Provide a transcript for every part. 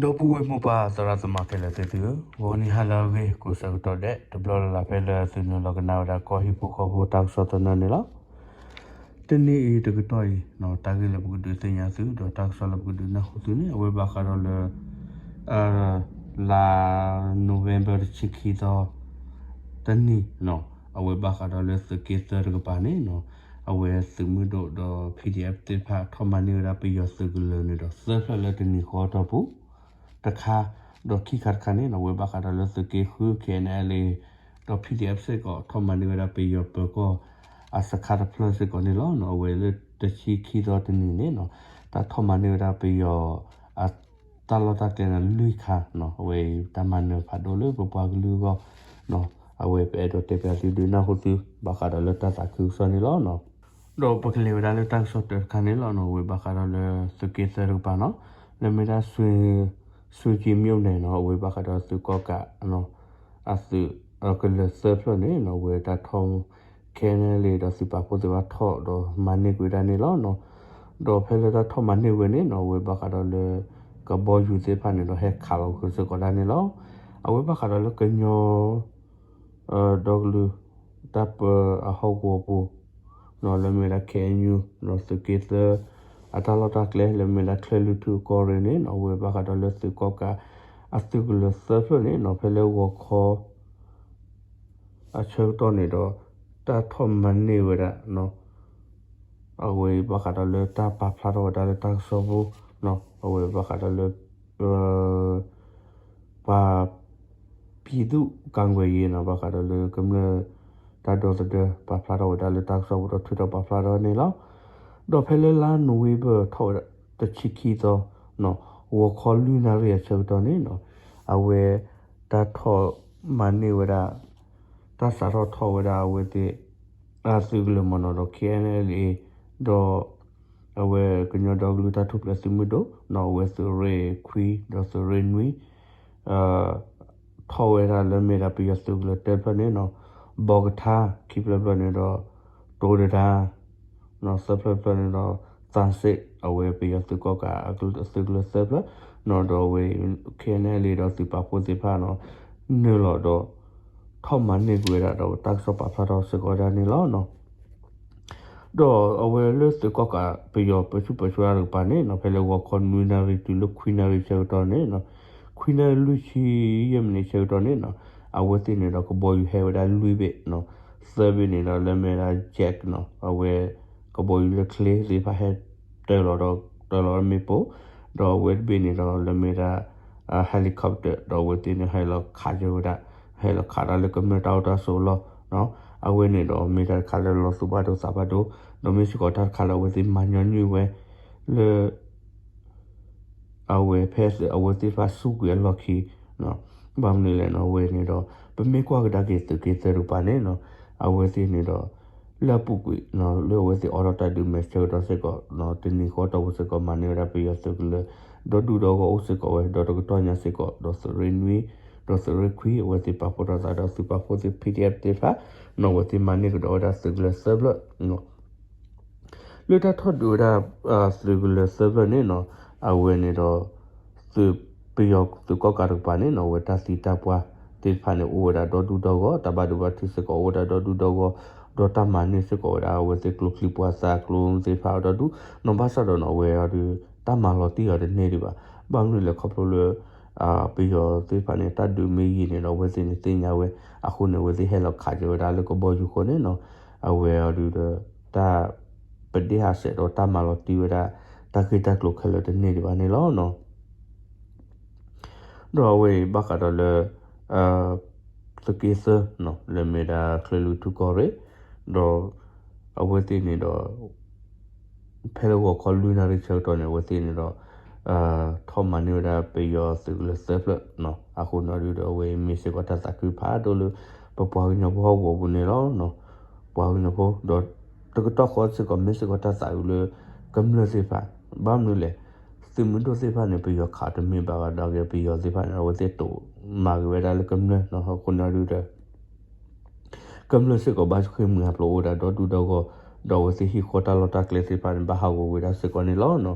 ဒီပုၢ်ဝဲၢ်မိၢ်ပၢ်သရၣ်သမါခဲလၢာ်သ့ၣ်သုဧၢ, ဂီၤနံၤဟါလၢအဂ့ၤ ကိးဆၢကတီၢ်ဒဲး တဘျီလၢ်လၢ်ဖဲလၢသုနုာ်လီၤကနၣ်ဝဲဒၣ်ကီၢ်ဟံၣ်ဖိဃီဖိတၢ်ကစီၣ်သနၢၣ်န့ၣ်လီၤ. တနံၤအံၤတကတီၢ်အံၤ တၢ်ဂ့ၢ်လၢပကဒုးသ့ၣ်ညါသု ဒီးတၢ်ကစီၣ်လၢပကဒုးနၢ်ဟူသုန့ၣ် အဝဲဘၣ်ဃးဒီးလၢ လါ November တဆံခံသီ တနံၤ အဝဲဘၣ်ဃးဒီးလၢသုးက့သၢတကပၤန့ၣ် အဝဲသုးမုၢ်ဒိၣ်ဒီး P D F သ့ၣ်တဖၣ်ထီၣ်မၤန့ၢ်ဝဲဒၣ်ပယီၤသုးကလၢၤန့ၣ်ဒီး သၢဖျၢၣ်လၢတနံၤဃီတီၢ်ပူၤ တခါ, ဒီးခံခါတခါန့ၣ် အဝဲဘၣ်ဃးဒီးလၢသုးက့ဃု K N L A ဒီး P D F စ့ၢ်ကီး ထီၣ်မၤန့ၢ်ဝဲဒၣ်ပယီၤပၢၤကီၢ်အစခါတဖျၢၣ်စ့ၢ်ကီးန့ၣ်လီၤ. အဝဲလၢတဆံခံသီတနံၤန့ၣ် တၢ်ထီၣ်မၤန့ၢ်ဝဲဒၣ်ပယီၤအ တၢ်လီၢ်တၢ်ကျဲန့ၣ်လွံၢ်ခါ, အဝဲအံၤတၢ်မၤနၢၤဖးဒိၣ်လၢပပှၤကလုာ်အဂီၢ်, အဝဲပအဲၣ်ဒိးတဲပျးသုဒုးနၢ်ဟူသု ဘၣ်ဃးဒီးလၢတၢ်သးခုကစီၣ်န့ၣ်လီၤ. ဒီးပကလဲၤဝဲဒၣ်လၢတၢ်ကစီၣ်တၢတခါန့ၣ်လီၤ. အဝဲဘၣ်ဃးဒီးလၢသုးက့သၢတကပၤန့ၣ် လၢမ့ၢ်ဒၣ် ဆွေကီၤမၠိၣ်န့ၣ် အဝဲဘၣ်ဃးဒီးသုးကီၣ်ကး အသုးကလၢၤသၢဖျၢၣ်န့ၣ် အဝဲတၢ်ထီၣ် K N L A ဒီးသုးပာ်ဖှိၣ်သ့ၣ်တဖၣ်ထီၣ်ဒီးမၤန့ၢ်ကွံာ်ဒၣ်န့ၣ်လီၤ. ဒီးဖဲလၢတၢ်ထီၣ်မၤန့ၢ်ဝဲန့ၣ် အဝဲဘၣ်ဃးဒီးလၢ ကဘီယူၤသ့ၣ်တဖၣ်န့ၣ်ဒီးဟဲခးလီၤဃုာ်စ့ၢ်ကီးဒၣ်န့ၣ်လီၤ. အဝဲဘၣ်ဃးဒီးလၢကညီ ဒီကလုာ်တၢ်ပၢအဟီၣ်ကဝီၤပူၤ လၢမ့ၢ်ဒၣ် K N U သုးက့သၢ အတၢ်လီၢ်တၢ်ကျဲ လၢမ့ၢ်ဒၣ်ချၢၣ်လွံၢ်ထူၣ်ကီၢ်ရ့ၣ်န့ၣ် အဝဲဘၣ်ဃးဒီးလၢသုးကီၣ်ကး အသုးကလၢၤသၢဖျၢၣ်န့ၣ် ဖဲလၢဂီၤခီ အဆၢကတီၢ်န့ၣ်ဒီး တၢ်ထီၣ်မၤန့ၢ်ဝဲဒၣ် အဝဲဘၣ်ဃးဒီးလၢတၢ်ပာ်ဖျါထီၣ်ဝဲဒၣ်လၢတၢ်ကစီၣ်ပူၤ အဝဲဘၣ်ဃးဒီးလၢ ပှၤ ပြည်သူ့ကာကွယ်ရေးန့ၣ် ဘၣ်ဃးဒီးလၢကမျၢၢ်တၢ်ဒီသဒၢ ပာ်ဖျါထီၣ်ဝဲဒၣ်လၢတၢ်ကစီၣ်ပူၤဒီးထုးထီၣ်ပာ်ဖျါထီၣ်န့ၣ်လီၤ. ဒီးဖဲလၢလါ November ထီၣ်ဝဲဒၣ်တဆံခံသီ ဂီၤခီလွံၢ်နၣ်ရံၣ်အဆၢကတီၢ်န့ၣ် အဝဲတၢ်ထီၣ်မၤန့ၢ်ဝဲဒၣ် တၢ်စးထီၣ်ထီၣ်ဝဲဒၣ်အဝဲသ့ၣ် အသုးကလၢၤမ့ၢ်နီၤဒီး K N L A ဒီး အဝဲကညီဒီကလုာ်တၢ်ထူၣ်ဖျဲးသုးမုၢ်ဒိၣ် ဒီးအဝဲသုးရ့ၣ်ခွံ ဒီးသုးရ့ၣ်နွံ ထီၣ်ဝဲဒၣ်လၢမ့ၢ်ဒၣ်ပယီၤသုးကလၢၤတၢဖျၢၣ်န့ၣ်နီၤ ဘီကထါ ခံဖျၢၣ်ဖျၢၣ်န့ၣ်ဒီး တိတဒါ သၢဖျၢၣ်ဖျၢၣ်န့ၣ်ဒီး သၣ်စ့ၣ် အဝဲပယီၤသုးကီၣ်ကးအသုးကလၢၤသၢဖျၢၣ် ဒီးအဝဲ K N L A ဒီးသုးပာ်ဖှိၣ်သ့ၣ်တဖၣ်နီၤ နုာ်လီၤဒီး ထီၣ်မၤန့ၢ်ကွံာ်ဝဲဒၣ်ဒီးတၢ်ကစီၣ်ပာ်ဖျါထီၣ်စ့ၢ်ကီးဒၣ်န့ၣ်လီၤ. ဒီးအဝဲလၢသုးကီၣ်ကးပယီၤပၢဆူၣ်ပၢဆှါတကပၤန့ၣ်နီၤ ဖဲလၢဂီၤခီနွံနၣ်ရံၣ်တုၤလၢခွံနၣ်ရံၣ်ဆၢကတီၢ်န့ၣ်နီၤ ခွံနၣ်ရံၣ်လွံၢ်ဆံယဲၢ်မံးနံးဆၢကတီၢ်န့ၣ်နီၤ အဝဲသ့ၣ်န့ၣ်ဒီးကဘီယူၤဟဲဝဲဒၣ်လွံၢ်ဘ့ၣ်နီၤ သၢဘ့ၣ်န့ၣ်ဒီးလၢမ့ၢ်ဒၣ် jet နီၤ အဝဲကဘီယူၤလၢချ့သ့ၣ်တဖၣ်ဟဲတၢလီၤဒီး တၢလီၤမ့ၣ်ပိၢ် ဒီးအဝဲတဘ့ၣ်န့ၣ်ဒီးလၢမ့ၢ်ဒၣ် helicopter ဒီးအဝဲသ့ၣ်န့ၣ်ဟဲလီၤခးက့ၤဝဲဒၣ် ဟဲလီၤခးဒၣ်လၢကမျၢၢ်တၢ်အိၣ်တၢ်ဆိးအလီၢ် အဝဲန့ၣ်ဒီးမ့ၢ်တၢ်တခါလၢလီၤသူၣ်ဘၣ်ဒိသးဘၣ်ဒိ ဒီးမ့ၢ်စ့ၢ်ကီးတၢ်တခါလၢအဝဲသ့ၣ်မၤညီနုၢ်ဝဲ လၢ အဝဲဖဲအဝဲသ့ၣ်တဖၣ်ဆူၣ်ကွံာ်အလီၢ်ခံ ဘၣ်မနုၤလဲၣ်နီၤ အဝဲန့ၣ်ဒီး ပမ့ၢ်ကွၢ်ကဒါက့ၤသုးက့သၢတကပၤန့ၣ်နီၤ အဝဲသ့ၣ်န့ၣ်ဒီး လၢအပူၤကွံာ် လၢအဝဲသ့ၣ်အိးထီၣ်တၢ်ဒုးမဲာ်ဆၢကတီၢ်စ့ၢ်ကီး တနံၤဃီတီၢ်ပူၤစ့ၢ်ကီး မၤန့ၢ်ဝဲဒၣ်ပယီၤသုးကလၢၤ ဒီဒူၣ်ဒီဂီၢ်အိၣ်စ့ၢ်ကီးဝဲ ဒီးတကတီၢ်ညါစ့ၢ်ကီး ဒီးသုးရ့ၣ်နွံ ဒီးသုးရ့ၣ်ခွံ အဝဲသ့ၣ်ပာ်ဖှိၣ်ထီၣ်သးဒီးသုးပာ်ဖှိၣ်သ့ၣ် P D F သ့ၣ်တဖၣ် နီၤ အဝဲသ့ၣ်မၤန့ၢ်ကဒီးဝဲဒၣ်သုးကလၢၤသၢဖျၢၣ် လၢတၢ်ထီၣ်ဒုးဝဲဒၣ် သုးကလၢၤသၢဖျၢၣ်န့ၣ်နီၤ အဝဲန့ၣ်ဒီး သုးပယီၤသုးကီၣ်ကးတကပၤန့ၣ်နီၤ အဝဲတၢ်သံတၢ်ပှၢ်သ့ၣ်တဖၣ်န့ၣ် အိၣ်ဝဲဒၣ်ဒီဒူၣ်ဒီဂီၢ် တၢ်ဘၣ်ဒိဘၣ်ထံးစ့ၢ်ကီးအိၣ်ဝဲဒၣ်ဒီဒူၣ်ဒီဂီၢ် ဒီးတၢ်မၤန့ၢ်စ့ၢ်ကီးဝဲဒၣ် အဝဲသ့ၣ်ကျိချံပှၤသးကျိသ့ၣ်တဖၣ်ဒီဒူၣ်နီၤ ဘၣ်ဆၣ်ဒီးနီၤ အဝဲအီၤဒုး တၢ်မၤလီၤတံၢ်အီၤတန့ၢ်ဒံးဘၣ် ဘၣ်မနုၤလဲၣ်ခီဖျိလၢ ပယီၤသ့ၣ်တဖၣ်န့ၣ် တၢ်ဒုးမ့ၢ်ယံာ်န့ၣ်ဒီး အဝဲသ့ၣ်န့ၣ်သ့ၣ်ညါဝဲ အဃိန့ၣ် အဝဲသ့ၣ်ဟဲလီၤခးက့ၤဝဲဒၣ်လၢကဘီယူၤအဃိန့ၣ်နီၤ အဝဲအီၤဒုးဒီး တၢ် ပဒ့ၣ်ဟးဆှဲးဒီးတၢ်မၤလီၤတံၢ်ဝဲဒၣ် တၢ်ဂ့ၢ်တၢ်ကျိၤခဲလၢာ်တန့ၢ်ဒံးဘၣ်န့ၣ်လီၤ. ဒီးအဝဲအံၤဘၣ်ဃးဒီးလၢ သုးက့သၢ လၢမ့ၢ်ဒၣ်ချၢၣ်လွံၢ်ထူၣ်ကီၢ်ရ့ၣ် ဒီး အဝဲသ့ၣ်န့ၣ်ဒီး ဖဲလၢဂီၤခီလွံၢ်နၣ်ရံၣ်ဆၢကတီၢ်န့ၣ် အဝဲသ့ၣ်န့ၣ်ဒီး ထီၣ်မၤန့ၢ်ဝဲဒၣ်ပယီၤသုးကလၢၤသၢဖျၢၣ် အဃိန့ၣ်ဒုးဒီးအဝဲမ့ၢ်စ့ၢ်ကီးတၢ်သးခုဖးဒိၣ်လၢ ပပှၤကညီဖိဟီၣ်ကဝီၤပူၤန့ၣ်လီၤ. ပှၤကညီဖိ ဒီး တကတီၢ်ဃီစ့ၢ်ကီးမ့ၢ်စ့ၢ်ကီးတၢ်သးအုးလၢ ကမျၢၢ်သ့ၣ်တဖၣ် ဘၣ်မနုၤလဲၣ် သုးမုၢ်ဒိၣ်သ့ၣ်တဖၣ်န့ၣ် ပယီၤခးတမ့ၢ်ဘၣ်ဘၣ်ဒီးက့ၤ ပယီၤသ့ၣ်တဖၣ်န့ၣ် အဝဲသ့ၣ်တိာ်မၤက့ၤဝဲဒၣ်လၢကမျၢၢ် အဃိန့ၣ်ဒုးဒီး ကမျၢၢ်စ့ၢ်ကီးဘၣ်ဃ့ၢ်မှံဟးဖျိးအိၣ်ဝဲဒၣ်ဒီဒူၣ်ဒီဂီၢ် ဒီးအဝဲသ့ၣ်ဟံၣ်ဃီတၢ်လီၢ်တၢ်ကျဲသ့ၣ်တဖၣ်န့ၣ် ဘၣ်ဟးဂီၤဝဲဒၣ်စ့ၢ်ကီးန့ၣ်လီၤ.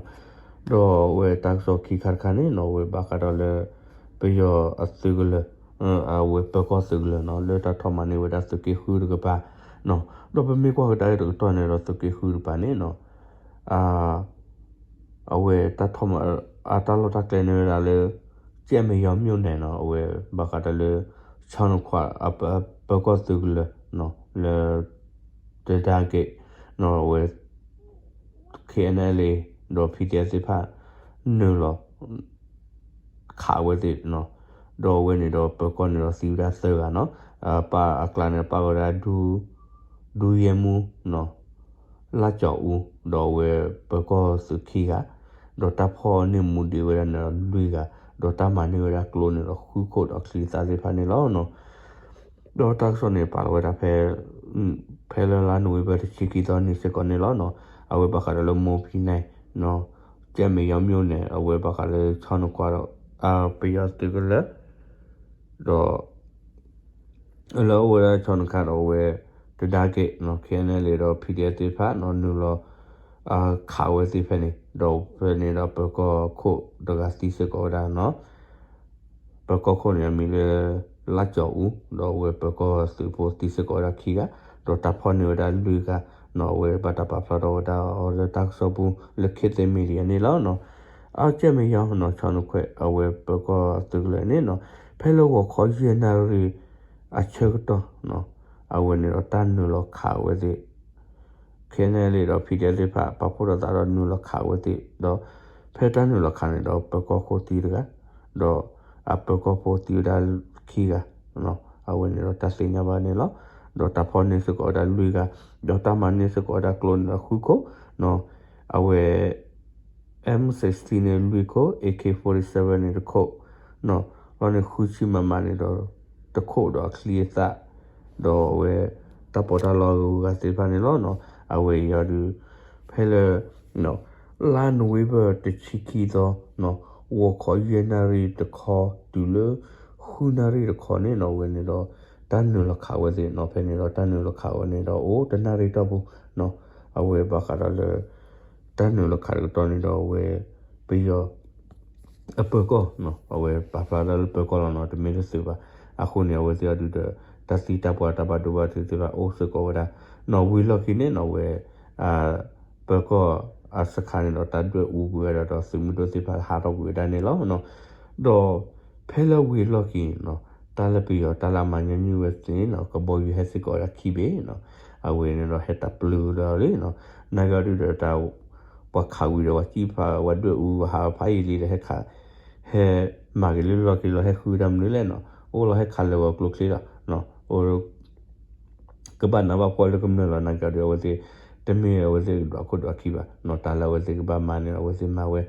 ဒီးအဝဲတၢ်ကစီၣ်ခံခါတခါန့ၣ်နီၤ အဝဲဘၣ်ဃးဒီးလၢ ပယီၤအသုးကလၢၤ အဝဲပၢၤကီၢ်သုးကလၢၤနီၤ လၢတၢ်ထီၣ်မၤန့ၢ်ဝဲဒၣ်သုးက့ဃုတကပၤနီၤ ဒီးပမ့ၢ်ကွၢ်ကဒါက့ၤတကတီၢ်န့ၣ်ဒီးသုးက့ဃုတကပၤန့ၣ်နီၤ အဝဲတၢ်ထီၣ်မၤ အတၢ်လီၢ်တၢ်ကျဲန့ၣ်ဝဲဒၣ်လၢ ကဲမဲာ်ယီၤ မြို့နယ် နီၤ အဝဲဘၣ်ဃးဒီးလၢ ဆီနခွး အပၢၤကီၢ်သုးကလၢၤ လၢ တဒါက့ၤ နီၤ အဝဲ KNLA ဒီး PDF သ့ၣ်တဖၣ် နုာ်လီၤ ခးဝဲသ့ၣ်နီၤ ဒီးအဝဲန့ၣ်ဒီးပၢၤကီၢ်န့ၣ်ဒီးသံဝဲဒၣ်သၢဂၤနီၤ ပၢ်အကျါန့ၣ်ပၢ်ဝဲဒၣ် ဒုရဲမှူးနီၤ လၢကၠီၤအူ ဒီးအဝဲပၢၤကီၢ်သုးခံဂၤ ဒီးတၢ်ဖီၣ်န့ၢ်မူဒံးဝဲဒၣ်န့ၣ်ဒီးလွံၢ်ဂၤ ဒီးတၢ်မၤန့ၢ်ဝဲဒၣ်ကျိန့ၣ်ဒီးဃုခိၣ်ဒီးချံသၣ်သ့ၣ်တဖၣ်န့ၣ်လီၤ. ဒီးတၢ်ကစီၣ်န့ၣ်ပာ်လီၤဝဲဒၣ်ဖဲ ဖဲလၢလါနိၣ်ဝ့ဘၢၣ်တဆံခံသီနံၤစ့ၢ်ကီးန့ၣ်လီၤ. အဝဲဘၣ်ဃးဒီးလၢမိၢ်ဖံနဲၣ် ကဲမဲာ်ယီၤ မြို့နယ် အဝဲဘၣ်ဃးလၢဆီနခွးဒီး ပယီၤသုးကလၢၤ ဒီး လၢအအိၣ်ဝဲဒၣ်ဆီနခွးဒီးအဝဲ တဒါက့ၤ KNLA ဒီး PDF သ့ၣ်တဖၣ်နီၤ နုာ်လီၤ ခးဝဲသ့ၣ်ဖဲန့ၣ် ဒီးဖဲန့ၣ်ဒီးပၢၤကီၢ်ခိၣ်တဂၤသံစ့ၢ်ကီးဝဲဒၣ်နီၤ ပၢၤကီၢ်ခိၣ်န့ၣ် အမံၤလၢ လါကၠီၤအူ ဒီးအဝဲပၢၤကီၢ်သုးဖိသံစ့ၢ်ကီးဝဲဒၣ်ခံဂၤ ဒီးတၢ်ဖီၣ်န့ၢ်ဝဲဒၣ်လွံၢ်ဂၤနီၤ အဝဲဘၣ်တၢ်ပာ်ဖျါထီၣ်ဝဲဒၣ်အီၤလၢတၢ်ကစီၣ်ပူၤလၢ ခေတ်သစ် Media န့ၣ်လီၤ. အကဲမဲာ်ယီၤနီၤ ဆီနခွဲး အဝဲပၢၤကီၢ်သုးကလၢၤန့ၣ်နီၤ ဖဲလၢဂီၤခီယဲၢ်နၣ်ရံၣ် အဆၢကတီၢ်နီၤ အဝဲန့ၣ်ဒီးတၢ်နုာ်လီၤခးဝဲသ့ၣ် KNLA ဒီး PDF သ့ၣ်တဖၣ် ပာ်ဖှိၣ်ထီၣ်သးဒီးနုာ်လီၤခးဝဲသ့ၣ် ဒီးဖဲတၢ်နုာ်လီၤခးန့ၣ်ဒီး ပၢၤကီၢ်ခိၣ်သံတဂၤ ဒီးအပၢၤကီၢ်ဖိသံဝဲဒၣ်ခံဂၤ အဝဲန့ၣ်ဒီးတၢ်သ့ၣ်ညါဘၣ်န့ၣ်လီၤ. ဒီးတၢ်ဖီၣ်န့ၢ်စ့ၢ်ကီးဝဲဒၣ်လွံၢ်ဂၤ ဒီးတၢ်မၤန့ၢ်စ့ၢ်ကီးဝဲဒၣ်ကျိန့ၣ်ဒီးဃုခိၣ်နီၤ အဝဲ M sixteen န့ၣ်လွံၢ်ခိၣ် AK forty-seven န့ၣ်တခိၣ်နီၤ လီၤန့ၣ်ဃုဆံ MM န့ၣ်ဒီး တခိၣ်ဒီးအချံအသၣ် ဒီးအဝဲ တၢ်ပီးတၢ်လီအဂုၤအဂၤသ့ၣ်တဖၣ်န့ၣ်လီၤ. အဝဲအံၤအီၤဒုး ဖဲလၢ လါနိၣ်ဝ့ဘၢၣ်တဆံခံသီနီၤ ဂီၤခီယဲၢ်နၣ်ရံၣ်တခီ တုၤလၢ ဃုနၣ်ရံၣ်တခီန့ၣ်နီၤ အဝဲန့ၣ်ဒီး တၢ်နုာ်လီၤခးဝဲသ့ၣ်နီၤ ဖဲန့ၣ်ဒီးတၢ်နုာ်လီၤခးဝဲန့ၣ်ဒီးအိၣ်တနၣ်ရံၣ်တီၢ်ပူၤနီၤ အဝဲဘၣ်ဃးဒီးလၢ တၢ်နုာ်လီၤခးတကတီၢ်န့ၣ်ဒီး အဝဲ ပယီၤ အပၢၤကီၢ်နီၤ အဝဲပာ်ဖျါဒၣ်လၢပၢၤကီၢ်လီၤနီၤ တမ့ၢ်လၢသုးဘၣ်. အဃိန့ၣ် အဝဲသ့ၣ်အီၤဒုးဒီး တၢ်သံတၢ်ပှၢ်တၢ်ဘၣ်ဒိဘၣ်ထံးသ့ၣ်တဖၣ်အိၣ်စ့ၢ်ကီးဝဲဒၣ် နီၤ ဝံၤလီၢ်ခံန့ၣ်နီၤ အဝဲ ပၢၤကီၢ်အစခါန့ၣ်ဒီး တၢ်ဒွဲၣ်အူကွံာ်ဝဲဒၣ်ဒီး သုးမုၢ်ဒိၣ်သ့ၣ်တဖၣ်ဟးထီၣ်ကွံာ်ဝဲဒၣ်န့ၣ်လီၤ. ဒီးဖဲလၢဝံၤအလီၢ်ခံနီၤ တၢ်လၢပယီၤတၢ်လၢအမၤညီနုၢ်ဝဲသ့ၣ်နီၤ ကဘီယူၤဟဲစ့ၢ်ကီးဝဲဒၣ်ခံဘ့ၣ်နီၤ အဝဲန့ၣ်ဒီးဟဲတၢ်ပျုၤဒီးလံနီၤ နာ်က့အီၤဒုးဒီးတၢ် ပှၤခးဝံၤဒီးပှၤစံၣ်ဖး ပှၤဒွဲၣ်အူ ပှၤဟးဖးယံာ်လံဒီး ဟဲခး ဟဲမၤက့ၤလၢလီၢ်ခံလီၤ ဟဲဃုတၢ်မနုၤလဲၣ်နီၤ အိၣ်လီၤဟဲခးလၢာ်ဝဲကျိချံလီၤ အိၣ် ကဘၣ်နးဘၣ်ဖှီၣ်လၢကမျၢၢ်လီၤ နာ်က့အီၤဒုး အဝဲသ့ၣ် တမ့ၢ်အဝဲသ့ၣ်ဒွးခိၣ်ဒွးခံဘၣ်နီၤ တၢ်လၢအဝဲသ့ၣ်ကဘၣ်မၤန့ၣ် အဝဲသ့ၣ်မၤဝဲ ဒ်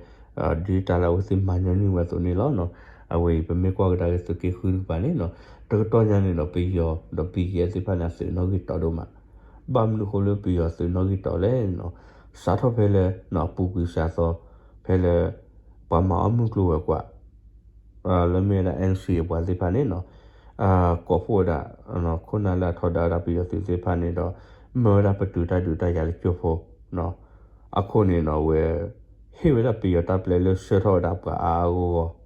တၢ်လၢအဝဲသ့ၣ်မၤညီနုၢ်ဝဲအသိးန့ၣ်လီၤ. အဝဲအံၤပမ့ၢ်ကွၢ်ကဒါက့ၤသုးက့ဃုတကပၤန့ၣ်နီၤ တကတီၢ်ညါန့ၣ်ဒီးပယီၤဒီး ပယီၤသ့ၣ်တဖၣ်န့ၣ် အသုးနီၣ်ဂံၢ်တီၤဒိၣ်မး ဘၣ်မနုၤအဃိလၢပယီၤသုးနီၣ်ဂံၢ်တီၤလဲၣ်နီၤ စးထီၣ်ဖဲလၢ အပူၤကွံာ်စှၤသီ ဖဲလၢ ပှၤမၤအီၣ်မုၢ်ကျိၤဝဲၤကွာ် လၢမ့ၢ်ဝဲဒၣ် NCA အပှၤသ့ၣ်တဖၣ်န့ၣ်နီၤ ကိးဖှိၣ်ဝဲဒၣ် ခိၣ်နၢ်လၢအထီဒါဝဲဒၣ်ပယီၤသုးသ့ၣ်တဖၣ်န့ၣ်ဒီး မၢဝဲဒၣ်ပတုာ်တၢ်ဒုးတၢ်ယၤလၢကၠိဖိ အဃိန့ၣ်ဒီးအဝဲ ဟ့ၣ်ဝဲဒၣ်ပယီၤတၢ်ပျဲလၢဆှၢထီၣ်ဝဲဒၣ်ပှၤအါအါဂီၢ်ဂီၢ်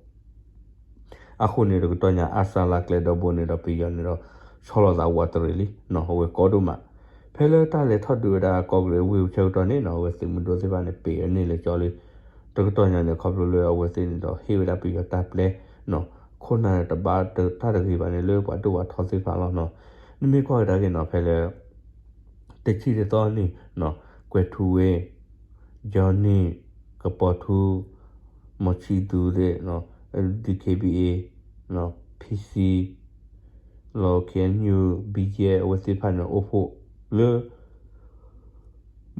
အဃိန့ၣ်တကတီၢ်ညါ အါစၢ်လၢကျဲဒီဘိန့ၣ်ဒီးပယီၤန့ၣ်ဒီး ဆီလီၤသးဝးတရံးလံနီၤ အဝဲကီဒိၣ်မး ဖဲလၢတၢ်လဲၤထီၣ်ဒုးဝဲဒၣ်ကီၢ်ကရ့ၣ်ဝ့ၢ်ဆၢကတီၢ်န့ၣ်နီၤ အဝဲသုးမုၢ်ဒိၣ်သ့ၣ်တဖၣ်န့ၣ် ပ့ၤအန့ၢ်လဲၤကၠီလံ တကတီၢ်ညါန့ၣ် ခီဖျိလၢအဝဲသ့ၣ်န့ၣ်ဒီးဟ့ၣ်ဝဲဒၣ်ပယီၤတၢ်ပျဲနီၤ ခိၣ်နၢ်တဘၣ်တၢ်တဂ့ၤဘၣ်န့ၣ်လၢပှၤဒိၣ်ပှၤထီသ့ၣ်တဖၣ်လီၤနီၤ နမ့ၢ်ကွၢ်ကဒါက့ၤနီၤ ဖဲလၢ တဆံတသီန့ၣ်နီၤ ကွဲၤထူဝ့ Johnny ကပီၤထူ မီၤဆံသူးသ့ၣ်နီၤ DKBA PC လီၤ KNU BGF အဝဲသ့ၣ်တဖၣ်န့ၣ် အိၣ်ဖှိၣ်လၢ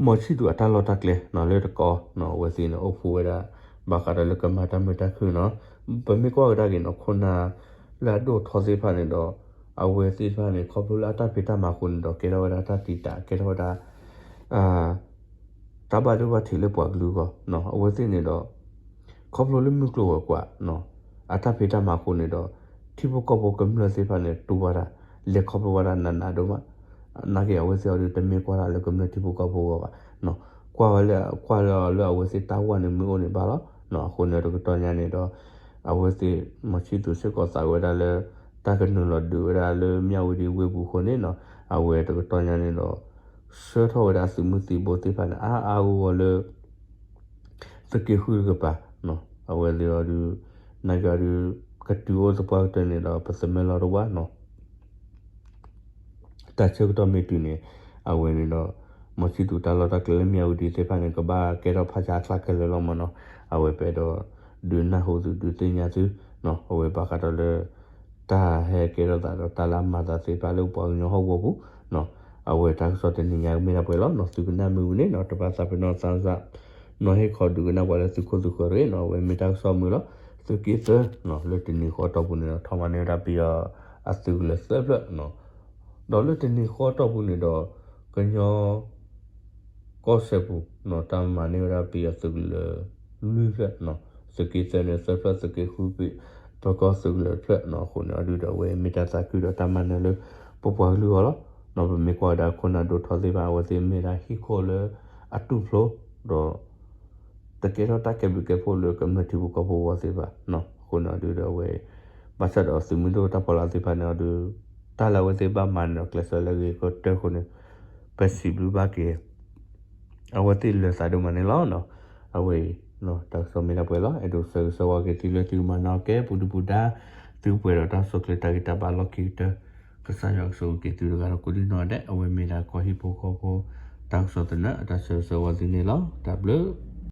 မီၤဆံသူးအတၢ်လီၢ်တၢ်ကျဲနီၤ လၢတကီနီၤ အဝဲသ့ၣ်န့ၣ် အိၣ်ဖှိၣ်ဝဲဒၣ် ဘၣ်ဃးဒီးလၢကမၤတၢ်မုာ်တၢ်ခုၣ်နီၤ ပမ့ၢ်ကွၢ်ကဒါက့ၤနီၤ ခိၣ်နၢ်လၢအဒိၣ်ထီသ့ၣ်တဖၣ်န့ၣ်ဒီး အဝဲသ့ၣ်တဖၣ်န့ၣ် ခီဖျိလၢအတၢ်ဖံးတၢ်မၤအဃိန့ၣ်ဒီး ကဲထီၣ်ဝဲဒၣ်တၢ်တံာ်တာ် ကဲထီၣ်ဝဲဒၣ် တၢ်ဘၣ်ဒိဘၣ်ထံးလၢပှၤကလုာ်အဂီၢ်နီၤ အဝဲသ့ၣ်န့ၣ်ဒီး ခီဖျိလၢမုၢ်ကျိၤဝဲၤကွာ်နီၤ အတၢ်ဖံးတၢ်မၤအဃိန့ၣ်ဒီး ထံဖိကီၢ်ဖိကမျၢၢ်သ့ၣ်တဖၣ်န့ၣ် တူၢ်ဘၣ်တၢ် လဲၤခီဖျိဘၣ်တၢ်နးနးဒိၣ်မး နာ်က့အဝဲသ့ၣ်အီၤဒုးတမ့ၢ်ကွၢ်တၢ်လၢကမျၢၢ်ထံဖိကီၢ်ဖိအဂီၢ်ဘၣ်နီၤ ကွၢ်ဝဲလၢ ကွၢ်လၢအဝဲသ့ၣ်တၢ်ဝၢ်န့ၣ်မ့ၢ်အိၣ်န့ၣ်ဘၣ်လီၤ. အဃိန့ၣ်တကတီၢ်ညါန့ၣ်ဒီး အဝဲသ့ၣ် မီၤဆံၣ်သူၤစ့ၢ်ကီးသးဝဲဒၣ်လၢ တၢ်ကနုာ်လီၤဒုးဝဲဒၣ်လၢမၠၣ်ဝတံၤဝ့ၢ်ပူၤအဃိန့ၣ်နီၤ အဝဲတကတီၢ်ညါန့ၣ်ဒီး ဆှၢထီၣ်ဝဲဒၣ်သုးမုၢ်သံၣ်ဘိသ့ၣ်တဖၣ်န့ၣ် အါအါဂီၢ်ဂီၢ်လၢ သုးက့ဃုတကပၤ အဝဲသ့ၣ်အီၤဒုး နာ်က့အီၤဒုး ကတုၤအိၣ်သပှၢ်ကတၢၢ်န့ၣ်ဒီး ပသမၢလီၤတဝၢ်နီၤ တၢ်ဆၢကတီၢ်မ့ၢ်တုၤန့ၣ် အဝဲန့ၣ်ဒီး မီၤဆံၣ်သူၤတၢ်လီၢ်တၢ်ကျဲလၢမၠၣ်ဝတံၤသ့ၣ်တဖၣ်န့ၣ် ကဘၣ်ကဲထီၣ်ဖးဆါအချါခဲလၢာ်လီၤမးနီၤ အဝဲပအဲၣ်ဒိး ဒုးနၢ်ဟူသုဒုးသ့ၣ်ညါသု အဝဲဘၣ်ဃးဒီးလၢ တၢ်ဟဲကဲထီၣ်သးဒီးတၢ်လၢအမၤသးသ့ၣ်တဖၣ်လၢပပှၤကညီဟီၣ်ကဝီၤပူၤ အဝဲတၢ်ကစီၣ်တနံၤညါကမ့ၢ်ဒၣ်ပှဲၤလီၤနီၤ သုကနၣ်မ့ၢ်ဝံၤန့ၣ်နီၤ တဘၣ်သးပ့ၤနီၣ်သးစၢ် နီၤဟ့ၣ်ခီဒုးကနၣ်ပှၤလၢသုခိၣ်သုဃၢၤတဂ့ၤနီၤ အဝဲမ့ၢ်တၢ်ကစီၣ်မုာ်လီၤ သုးက့သၢ လၢတနံၤဃီအတီၢ်ပူၤန့ၣ်ဒီး ထီၣ်မၤန့ၢ်ဝဲဒၣ်ပယီၤအသုးကလၢၤသၢဖျၢၣ် ဒီးလၢတနံၤဃီအတီၢ်ပူၤန့ၣ်ဒီး ကညီ ကီၢ်စဲၣ်ပူၤ တၢ်မၤန့ၢ်ဝဲဒၣ်ပယီၤသုးကလၢၤလွံၢ်ဖျၢၣ် သုးက့သၢန့ၣ်သၢဖျၢၣ် သုးက့ဃု ပကီၢ်သုးကလၢၤတဖျၢၣ်နီၤ အဃိန့ၣ်အီၤဒုးဒီးအဝဲမ့ၢ်တၢ်သးခုဒီးတၢ်မၤနၢၤလၢ ပပှၤကလုာ်အဂီၢ်လီၤ. နီၤပမ့ၢ်ကွၢ်ဝဲဒၣ်ခိၣ်နၢ်ဒိၣ်ထီသ့ၣ်တဖၣ် အဝဲသ့ၣ်မ့ၢ်ဒၣ်ဟံၣ်ခိၣ်လၢအတူၢ်ဖျိ ဒီး တကဲထီၣ်တၢ်ကဲဘျုးကဲဖှိၣ်လၢကမျၢၢ်ထံဖိကီၢ်ဖိအဂီၢ်သ့ၣ်တဖၣ်နီၤ အဃိန့ၣ်အီၤဒုးဒီးအဝဲ ဘၣ်ဆၣ်ဒီးသုးမုၢ်ဒိၣ်တၢ်ဖီလာ်သ့ၣ်တဖၣ်န့ၣ်အီၤဒုး တၢ်လၢအဝဲသ့ၣ်ဘၣ်မၤန့ၣ်ဒီးကျဲးစၢးလၢအဂ့ၤကတၢၢ်အဃိန့ၣ် ပစံးဘျုးဘၣ်က့ၤ အဝဲသ့ၣ်လၢာ်သးဒိၣ်မးန့ၣ်လီၤ. အဝဲအံၤ တၢ်ကစီၣ်မ့ၢ်ဒၣ်ပှဲၤလီၤ အဲၣ်ဒိးဆၢဂ့ၤဆၢဝါက့ၤသုလၢသုကမၤနၢၤကဲပူၤဒုပူၤဒါ သုကပှဲၤဒီးတၢ်ဆိၣ်ချ့တၢ်ဂံၢ်တၢ်ဘါလီၢ်ခံကတၢၢ် ကစၢ်ယွၤကဆိၣ်ဂ့ၤက့ၤသုတဂၤဒီးကိးဒံနီၢ်ဒဲး အဝဲမ့ၢ်ဒၣ်ကီၢ်ဟံၣ်ဖိဃီဖိ တၢ်ကစီၣ်သနၢၣ် အတၢ်ဆၢဂ့ၤဆၢဝါသုန့ၣ်လီၤ. တၢ်ဘျုး